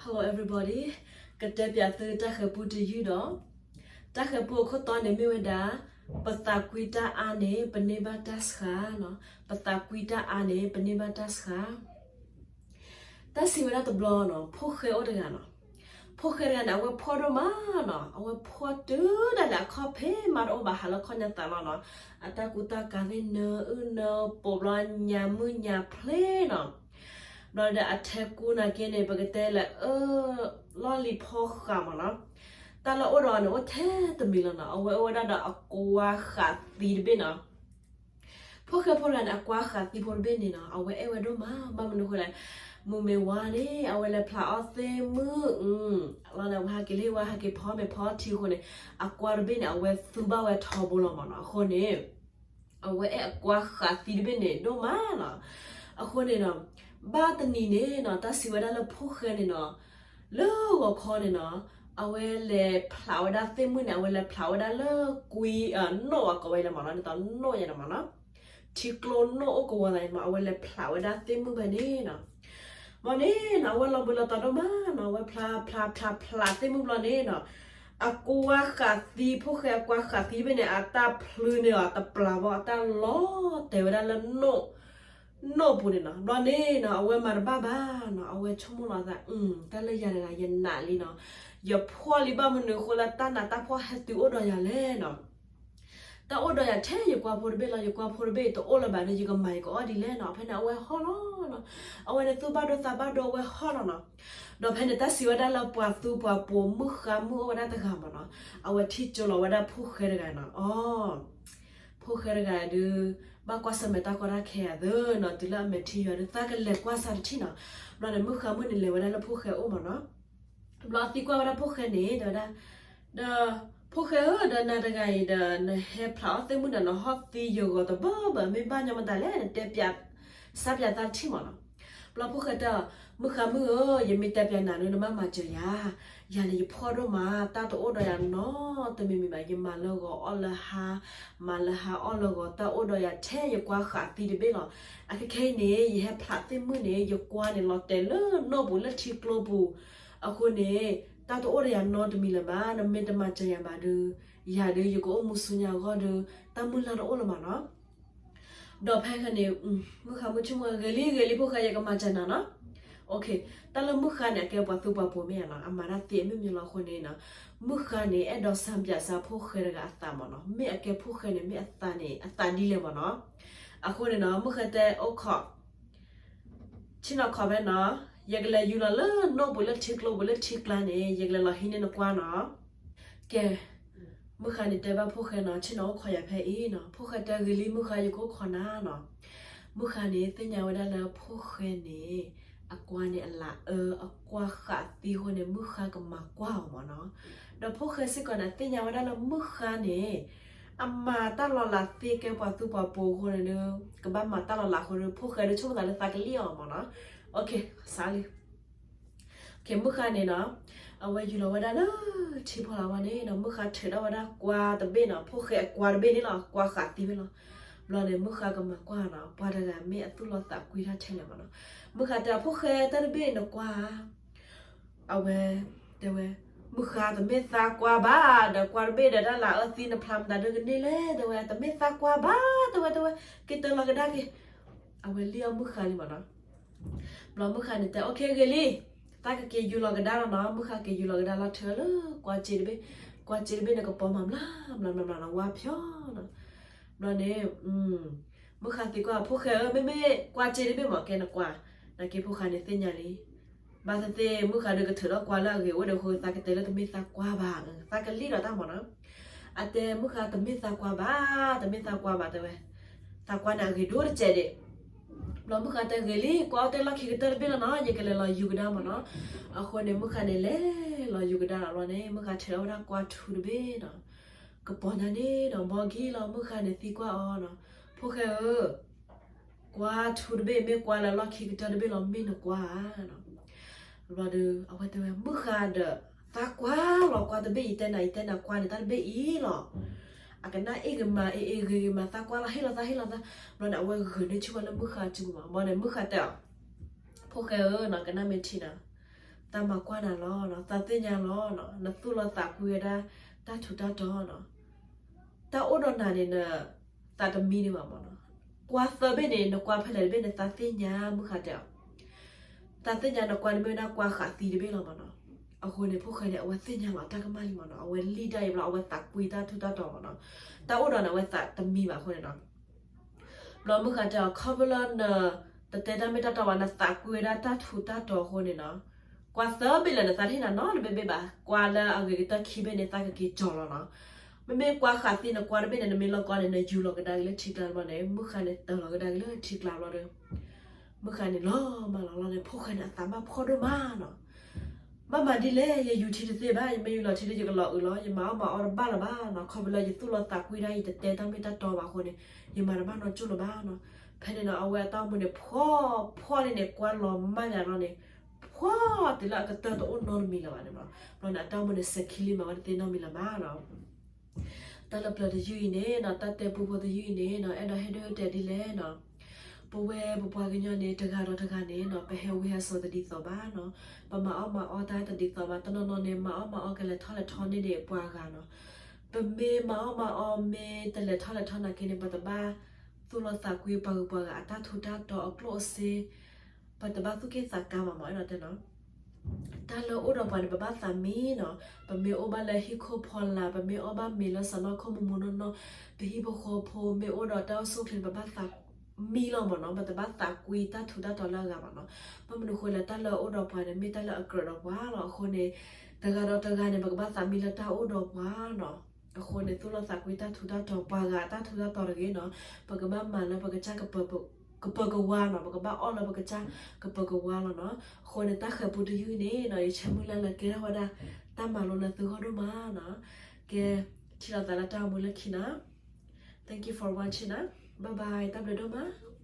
Hello everybody, ကတဲပၠးသုတၢ်ဃဲၤပူတယုၢ်ဒီး, တၢ်ဃဲၤပူအခိၣ်တီန့ၣ်မ့ၢ်ဝဲဒၣ်, ပသးကွံတၢ်အါန့ၣ် ပန့ၢ်ဘၣ်တၢ်ဆှးနီၤ, ပသးကွံတၢ်အါန့ၣ် ပန့ၢ်ဘၣ်တၢ်ဆှး. တၢ်စံးဝဲဒၣ်တဘျီနီၤ, ဖိၣ်ဃဲအိၣ်တဂၤနီၤ, ဖိၣ်ဃဲတဂၤန့ၣ် အဝဲဖှီၣ်ဒိၣ်မးနီၤ, အဝဲဖှီၣ်တုၤဒၣ်လဲာ်အခီၣ်ဖံးမးတအိၣ်ဘၣ် ဟးလၢခီၣ်ညါသးလီၤနီၤ, အတၢ်ကူတၢ်ကၤသ့ၣ်နၢအုၣ်နၢပှီၤဘျီညါမုၢ်ညါဖျ့နီၤ ဘျီဒီးအထဲကူနာ်က့န့ၣ် ပကတဲလၢ အၢ လီၢ်လံၤဖီဃးမးနီၤ, တၢ်လၢအိၣ်ဒီးအီၤန့ၣ် အိၣ်ထဲတမံၤလီၤနီၤ, အဝဲအိၣ်ဝဲဒၣ်ဒီးအကွါဃးသံတဘ့ၣ်နီၤ. ဖိၣ်ဃဲဖိတဂၤန့ၣ် အကွါဃးသံဖိတဘ့ၣ်န့ၣ်နီၤ အဝဲအဲၣ်ဝဲဒိၣ်မး, ဘၣ်မနုၤအဃိလဲၣ်, မုၢ်မ့ၢ်ဝါန့ၣ် အဝဲလဲၤဖျးအီၣ်သ့ၣ်မုၣ်, လီၤန့ၣ် အဝဲဟးက့ၤလၢဝါ ဟးက့ၤဖီမ့ၤဖီထံအဃိန့ၣ်, အကွါတဘ့ၣ်န့ၣ် အဝဲသူဘၣ်ဝဲထီဘိလီၤမးနီၤ, အဃိန့ၣ် အဝဲအဲၣ်အကွါဃးသံတဘ့ၣ်န့ၣ်ဒိၣ်မးနီၤ. အဃိန့ၣ်ဒီး ဘၣ်တနံၤန့ၣ်နီၤ တၢ်စံးဝဲဒၣ်လၢဖိၣ်ဃဲန့ၣ်နီၤ, လၢဂီၤခီန့ၣ်နီၤ, အဝဲလဲၤဖျးဝဲဒၣ်သ့ၣ်မုၣ်န့ၣ် အဝဲလဲၤဖျးဝဲဒၣ်လၢကွံ နိၣ်ဝဲကိးဝဲလၢမးနီၤ, ဒ်သိးနိၣ်ယဲန့ၣ်မးနီၤ, ထံကျိနိၣ်အိၣ်ကဝီၤသးန့ၣ်မး အဝဲလဲၤဖျးဝဲဒၣ်သ့ၣ်မုၣ်ဖဲန့ၣ်နီၤ. ဘျီန့ၣ်နီၤ အဝဲလီၤဘှံးလီၤတီၤဒိၣ်မးနီၤ, အဝဲဖျးဖျးဖျးဖျးသ့ၣ်မုၣ်ဘျီန့ၣ်နီၤ, အကွါဃးသံ ဖိၣ်ဃဲအကွါဃးသံတဘ့ၣ်န့ၣ် အတၢ်ဖျုးန့ၢ်အီၤတပျၢ်ဘီ အတၢ်လီၤတဲာ်ဝဲဒၣ်လၢ နိၣ်ပူၤန့ၣ်နီၤ. ဘျီန့ၣ်နီၤ အဝဲမၤတဘၣ်ဘၣ်နီၤ, အဝဲဆိကမိၣ်လီၤအသး, တၢ်လၢယၤတဂၤယနာ်လံနီၤ, ယဖှီၣ်လံ ဘၣ်မနုၤအဃိလၢတၢ်နးတၢ်ဖှီၣ်ဟဲတုၤအိၣ်ဒီးယၤလဲၣ်နီၤ. တၢ်အိၣ်ဒီးယၤထဲယကွါဖိတဘ့ၣ်လီၤ, ယကွါဖိတဘ့ၣ်တအိၣ်လၢၤဘၣ်ဒီး ယကမၤယကအီၣ်ဒ်လဲၣ်နီၤ. ဖဲန့ၣ်အဝဲဟီၣ်လီၤနီၤ, အဝဲန့ၣ်သူၣ်ဘၣ်ဒိသးဘၣ်ဒိ အဝဲဟီၣ်လီၤနီၤ. ဒီးဖဲန့ၣ်တၢ်စံးဝဲဒၣ်လၢပှၤသူပှၤပိာ် မုၣ်ဃါမုၣ်အိၣ်ဝဲဒၣ်တဂၤမးနီၤ, အဝဲထံၣ်ကၠိလီၤဝဲဒၣ်ဖိၣ်ဃဲတဂၤနီၤ, အီ ဖိၣ်ဃဲတဂၤဒုး ဘၣ်ကွၢ်ဆၢၣ်မဲာ်တၢ်ကီတၢ်ခဲအသးနီၤ, တုၤလၢအမဲာ်ထံယွၤဒုး သးကလဲၤကွၢ်ဆၢၣ်တထံၣ်နီၤ. ဘျီန့ၣ် မုၣ်ဃါမုၣ်န့ၣ်လဲၤဝဲဒၣ်လၢဖိၣ်ဃဲအိၣ်မးနီၤ. ဘျီသံကွၢ်ဝဲဒၣ်ဖိၣ်ဃဲန့ၣ် တဲဝဲဒၣ်, ဒီး ဖိၣ်ဃဲဧၢ, ဒီးနၤတဂၤအံၤဒီး နဟဲဖျးအီၣ်သ့ၣ်မုၣ်ဒီး နဟီၣ်သံယဂီၤတဘၢဘၢ မ့ၢ်ဘၣ်ညီမတၤလဲၣ်, နတဲပၠး စါပၠးသးတထံၣ်မးနီၤ. ဘျီဖိၣ်ဃဲတဲအီၤ, မုၣ်ဃါမုၣ်ဧၢ, ယမ့ၢ်တဲပၠးနၤဒုး နဘၣ်မၤစၢၤယၤ, ယၤန့ၣ်ယဖှီၣ်ဒိၣ်မး, တၢ်တအိၣ်ဒီးယၤနီတမံၤမံၤဘၣ်, ယမၤလၢဂီၤအီၣ်လၢဟါ, မၤလၢဟါအီၣ်လၢဂီၤ, တၢ်အိၣ်ဒီးယၤထဲယကွါဃးသံတဘ့ၣ်လီၤ. အခဲခဲအံၤန့ၣ် ယဟဲဖျးသ့ၣ်မုၣ်န့ၣ် ယကွါန့ၣ် လီၤတဲာ်လၢနိၣ်ပူၤလၢထံကျိပူၤ, အဃိန့ၣ် တၢ်တအိၣ်ဒီးယၤနီတမံၤလၢၤဘၣ်, နမ့ၢ်တမၤစၢၤယၤဘၣ်ဒုး, ယၤဒုး ယကအိၣ်မူဆူညါအဂီၢ်ဒီး တၢ်မုၢ်လၢ်တအိၣ်လၢၤမးနီၤ. ဒီးဖဲန့ၣ် မုၣ်ဃါမုၣ်ဆိကမိၣ် ဂ့ၤလံ ဂ့ၤလံ ဖိၣ်ဃဲ ယကမၤစၢၤနၤနီၤ. တၢ်လၢမုၣ်ဃါန့ၣ် အကဲပှၤသူပှၤပိာ်မ့ၢ်ဧါနီၤ, အမၤတၢ်သ့အမ့ၢ်မ့ၢ်လီၤအဃိန့ၣ်နီၤ, မုၣ်ဃါန့ၣ် အဲၣ်ဒိးစံးဘျုးစံးဖှိၣ်ဖိၣ်ဃဲတဂၤအသးမးနီၤ, မ့ၢ်အကဲဖိၣ်ဃဲန့ၣ် မ့ၢ်အသးန့ၣ် အသးဒ်လဲၣ်မးနီၤ. အဃိန့ၣ်နီၤ မုၣ်ဃါတဲအိၣ်ခိး ဆ့ၣ်နီၤခိးဖဲနီၤ, ယကလဲၤယူၤလီၤလၢနိၣ်ပူၤလၢထံကျိပူၤလၢထံကျါန့ၣ် ယကလဲၤလီၤဟံးန့ၢ်နကွါနီၤ. ကဲ, မုၣ်ဃါန့ၣ်တဲဘၣ်ဖိၣ်ဃဲနီၤ, ဆ့ၣ်နီၤအိၣ်ခိးယၤဖဲအံၤနီၤ, ဖိၣ်ဃဲတဲဂ့ၤလံ မုၣ်ဃါ ယကအိၣ်ခိးနၤနီၤ. မုၣ်ဃါန့ၣ် သ့ၣ်ညါဝဲဒၣ်လၢဖိၣ်ဃဲန့ၣ် အကွါန့ၣ်အလၤအၢ အကွါဃးသံအဃိန့ၣ် မုၣ်ဃါကမၤကွၢ်အီၤမးနီၤ. ဒီးဖိၣ်ဃဲစ့ၢ်ကီးန့ၣ် သ့ၣ်ညါဝဲဒၣ်လၢမုၣ်ဃါန့ၣ် အမၤတၢ်လီၤလးသ့ကဲပှၤသူပှၤပိာ်အဃိန့ၣ်ဒီး ကဘၣ်မၤတၢ်လီၤလးအဃိဒီး ဖိၣ်ဃဲဒီးဆိကမိၣ်သးလၢသးကလံၣ်အီၤမးနီၤ. စးလံ မုၣ်ဃါန့ၣ်နီၤ, အဝဲယူၤလီၤဝဲဒၣ်လၢထံဖီလာ်ဝဲန့ၣ်နီၤ, မုၣ်ဃါထုးထီၣ်ဝဲဒၣ်ကွါတဘ့ၣ်နီၤ, ဖိၣ်ဃဲအကွါတဘ့ၣ်န့ၣ်လီၤ, ကွါဃးသံဘ့ၣ်လီၤ. ဘျီန့ၣ် မုၣ်ဃါကမၤကွၢ်နီၤ, ပှၤတဂၤမ့ၢ်အသူၣ်လီၤသးကွံတၢ်ထဲလဲၣ်မးနီၤ. မုၣ်ဃါတဲအီၤ ဖိၣ်ဃဲ တၢ်တဘ့ၣ်နကွါဧါ. အဝဲတဲဝဲ, မုၣ်ဃါတမ့ၢ်သးကွါဘၣ်, ဒီးကွါတဘ့ၣ်ဒီး တၢ်လၤအၢသံနဖျါမတၤဒုးကန့ၢ်လဲၣ်, တဲဝဲ တမ့ၢ်သးကွါဘၣ်, တဲဝဲ တဲဝဲ, က့ၤတၢ်လီၤကဒါက့ၤ. အဝဲလံၣ်အီၣ်မုၣ်ဃါလံမးနီၤ. ဘျီမုၣ်ဃါန့ၣ်တဲ အိၣ်ခ့ ဂ့ၤလံ, သးကက့ၤယူၤလီၤကဒါလီၤနီၤ. မုၣ်ဃါက့ၤယူၤလီၤကဒါလီၤ ထုးလၢကွါစ့တဘ့ၣ်, ကွါစ့တဘ့ၣ်န့ၣ် ကပီၤမၤမျးမျးမျးမျးနီၤ, ဝါဖျီနီၤ. ဘျီန့ၣ် မုၣ်ဃါသံကွၢ် ဖိၣ်ဃဲဧၢ, မ့မ့ၢ်ကွါစ့တဘ့ၣ်မး ကဲနကွါ. နာ်က့ဖိၣ်ဃါန့ၣ်သ့ၣ်ညါလံ. ဘၣ်သ့ၣ်သ့ၣ် မုၣ်ဃါဒုးကထုးထီၣ်ကွါလၢအဂ့ၤအိၣ်ဒီးအဃိ သးကတဲလၢတမ့ၢ်သးကွါဘၣ်, သးကလံၣ်ဒီးတၢ်မးနီၤ. အတဲမုၣ်ဃါတမ့ၢ်သးကွါဘၣ်, တမ့ၢ်သးကွါဘၣ် တဲဝဲ, သးကွါန့ၣ်အဂ့ၤဒိၣ်တစဲးဒံး. ဘျီမုၣ်ဃါတဲဂ့ၤလံ, ကွါအိၣ်တ့ၢ်လီၢ်ခံကတၢၢ်တဘ့ၣ်လီၤနီၤ, ယကလဲၤလီၤယူၤကဒါမးနီၤ. အဃိန့ၣ် မုၣ်ဃါန့ၣ်လဲၤလီၤယူၤကဒါလီၤ. ဘျီန့ၣ် မုၣ်ဃါထုးထီၣ်ဝဲဒၣ်ကွါထူတဘ့ၣ်နီၤ. ကပီၤညါန့ၣ်နီၤ ဘီကံလီၤ မုၣ်ဃါန့ၣ်သံကွၢ်အီၤနီၤ, ဖိၣ်ဃဲဧၢ, ကွါထူတဘ့ၣ် မ့ၢ်ကွါလၢလီၢ်ခံကတၢၢ်တဘ့ၣ်လီၤ မ့ၢ်နကွါဧါ. ဘျီဒီး အဝဲတဲဝဲ မုၣ်ဃါဒီး သးကွါလီၤ ကွါတဘ့ၣ်အံၤ တဲနၤအံၤ တဲနၤ ကွါန့ၣ် တၢ်တဘ့ၣ်အံၤလီၤ. အကနၣ်အ့ၣ်ဂ့ၤမး အ့ၣ်အ့ၣ်ဂ့ၤဂ့ၤမး သးကွါလီၤ ဟ့ၣ်လီၤသး ဟ့ၣ်လီၤသး. ဘျီန့ၣ် အဝဲဂုာ်န့ၢ်ဆူၣ်ဝဲလၢမုၣ်ဃါစုပူၤမး. ဘျီန့ၣ် မုၣ်ဃါတဲအီၤ, ဖိၣ်ဃဲဧၢနီၤ ကနၣ်မ့ၢ်ထံနီၤ, သးမၤကွၢ်နၤလီၤ, သးသ့ၣ်ညါလီၤ, နသူၣ်လီၤသးကွံဝဲဒၣ် တၢ်ထူးတၢ်တီၤနီၤ. တၢ်အိၣ်ဒီးနၤန့ၣ် နသးတမံဒံးဘၣ်မၢ်နီၤ. ကွၢ်သၢဘ့ၣ်န့ၣ် နကွၢ်ဖဲလဲၣ်တဘ့ၣ်န့ၣ် သးသ့ၣ်ညါ မုၢ်ဃါတဲအီၤ သးသ့ၣ်ညါနကွၢ်န့ၣ်မ့ၢ်ဝဲဒၣ်ကွၢ်ဃးသံတဘ့ၣ်လီၤမၢ်နီၤ. အဃိန့ၣ် ဖိၣ်ဃဲန့ၣ် အဝဲသ့ၣ်ညါလီၤတၢ်ကမၣ်လံမၢ်နီၤ. အဝဲလံၣ်ဒၣ်အံၤဘျီ အဝဲသးကွံတၢ်ထူးတၢ်တီၤမၢ်နီၤ. တၢ်အိၣ်ဒီးနၤ အဝဲသးတမံဘၣ်အဃိန့ၣ်နီၤ. ဘျီမုၢ်ဃါတဲအီၤ ခီဖျိလၢနတတဲတၢ်မ့ၢ်တၢ်တီဘၣ် နသးကွံဝဲဒၣ်တၢ်ထူးတၢ်တီၤအဃိန့ၣ်နီၤ. ကွၢ်သၢဘ့ၣ်လၢနသးတဟ့ၣ်နၤနီတဘ့ၣ်ဘၣ်, ကွၢ်လၢအဂ့ၤကတၢၢ်ခံဘ့ၣ်န့ၣ် သးကက့ၤကၠီၤလီၤနီၤ. မ့မ့ၢ်ကွၢ်ဃးသံနကွၢ်တဘ့ၣ်န့ၣ် နမ့ၢ်လီၤကီန့ၣ် နယူၤလီၤကဒါက့ၤလၢထံကျါတဘျီန့ၣ် မုၢ်ဃါန့ၣ် တၢၤလီၤကဒါက့ၤလၢထံကျါတဘျီဒီး မုၢ်ဃါန့ၣ်လီၤမၢ်လီၤလီၤန့ၣ် ဖိၣ်ဃဲန့ၣ် အသးဘၣ်ဖှီၣ်ဒိၣ်မးနီၤ. ဘၣ်မၤဒ်လဲၣ်, ယယူၤထံတသ့ဘၣ်, ယမ့ၢ်ယူၤလီၤထံဒီး ယကလီၤအုးလီၤ, ယမၤအီၣ်မၤအီတဘၣ်လၢၤဘၣ်နီၤ. ခီဖျိလၢယသူၣ်လီၤသးကွံဒၣ် ယတတဲတၢ်မ့ၢ်တၢ်တီဘၣ်အဃိန့ၣ် ယမၤတဘၣ်နီတကၠိၢ်လၢၤဘၣ်နီၤ. ဖဲန့ၣ်နီၤ အဝဲအတၢ်အိၣ်မူန့ၣ် ဖှီၣ်ဖှီၣ်လံန့ၣ် ကွၢ်လီၤမၢ်ယၤလီၤန့ၣ် ဖှီၣ်တုၤလၢအကတၢၢ်တအိၣ်နီတမံၤလၢၤဘၣ်န့ၣ်လီၤ. ဘျီန့ၣ် အတၢ်အိၣ်မူန့ၣ် စဲၤခံလံ မၤဝဲတသ့နီတမံၤလၢၤဘၣ်နီၤ. တၢ်လၢပျၢၤတယုၢ်အံၤန့ၣ်နီၤ, တၢ်တဲပူဖိတယုၢ်အံၤန့ၣ်နီၤ, အဲၣ်ဒိးဟ့ၣ်ဒုးတဲဒ်လဲၣ်နီၤ. ပဝဲပပှၤကညီန့ၣ် တဂၤဒီးတဂၤန့ၣ်နီၤ, ပဟဲဝံဟဲစိာ်တဒ်သိးဘၣ်နီၤ. ပမၤအီၣ်မၤအီတၢ်တဒ်သိးဘၣ်. တနီၤနီၤန့ၣ် မၤအီၣ်မၤအီကလဲၤထီၣ်လဲၤထီန့ၢ်ဒံးပှၤဂၤနီၤ. ပမ့ၢ်မၤအီၣ်မၤအီ မ့ၢ်တလဲၤထီၣ်လဲၤထီနာ်က့န့ၣ် ပတဘၣ်သူၣ်လီၤသးကွံပှၤဂုၤပှၤဂၤအတၢ်ထူးတၢ်တီၤအကျိၣ်အစ့ ပတဘၣ်သူၣ်က့ၣ်သးကါမးမး အဲၣ်ဒိးတဲနီၤ. တၢ်လၢအိၣ်ဒီးပှၤန့ၣ် ပဘၣ်သးမံနီၤ. ပမ့ၢ်အိၣ်ဘၣ်လၢဟံၣ်ခိၣ်ဖီလာ်, ပမ့ၢ်အီၣ်ဘၣ်မ့ၤလၢစီၢ်နီၤခိၣ်မူမူနီၢ်နီၢ်, ပဟံၣ်ဖိဃီဖိမ့ၢ်အိၣ်ဒီးတၢ်အိၣ်ဆူၣ်အိၣ်ချ့န့ၣ် ပဘၣ်သးမံလီၤမးနီၤ. ပတဘၣ်သးကွံတၢ်ထူးတၢ်တီၤလၢအဂၤမးနီၤ. ဘၣ်မနုၤအဃိလဲၣ်, တၢ်လၢအအိၣ်ဒီးပှၤန့ၣ် မ့ၢ်တၢ်လၢအကြၢးဒီးပှၤလီၤ. အဃိန့ၣ် တဂၤဒီးတဂၤန့ၣ် ပကဘၣ်သးမံလၢတၢ်အိၣ်ဒီးပှၤနီၤ. အဃိန့ၣ် သူၣ်လီၤသးကွံတၢ်ထူးတၢ်တီၤ ပှၤဂၤအတၢ်ထူးတၢ်တီၤတဂ့ၤနီၤ. ပကဘၣ်မၤလၢပကစၢ်ကပၢၤကဝါနီၤ, ပကဘၣ်အီၣ်လၢပကစၢ်ကပၢၤကဝါလီၤနီၤ. အဃိန့ၣ် တၢ်ဃဲၤပူတယုၢ်အံၤန့ၣ်နီၤ, ယဆၢမုၢ်လၢ်လၢကဲထီၣ်ဝဲဒၣ် တၢ်မၤလိလၢသုဂီၢ်ဒိၣ်မးနီၤ. ကဲ, ထံၣ်လိာ်သးလၢတၢ်အိၣ်မူလၢခံနီၤ. Thank you for watching နီၤ. Bye bye, တၢ်ဘျုးဒိၣ်မး.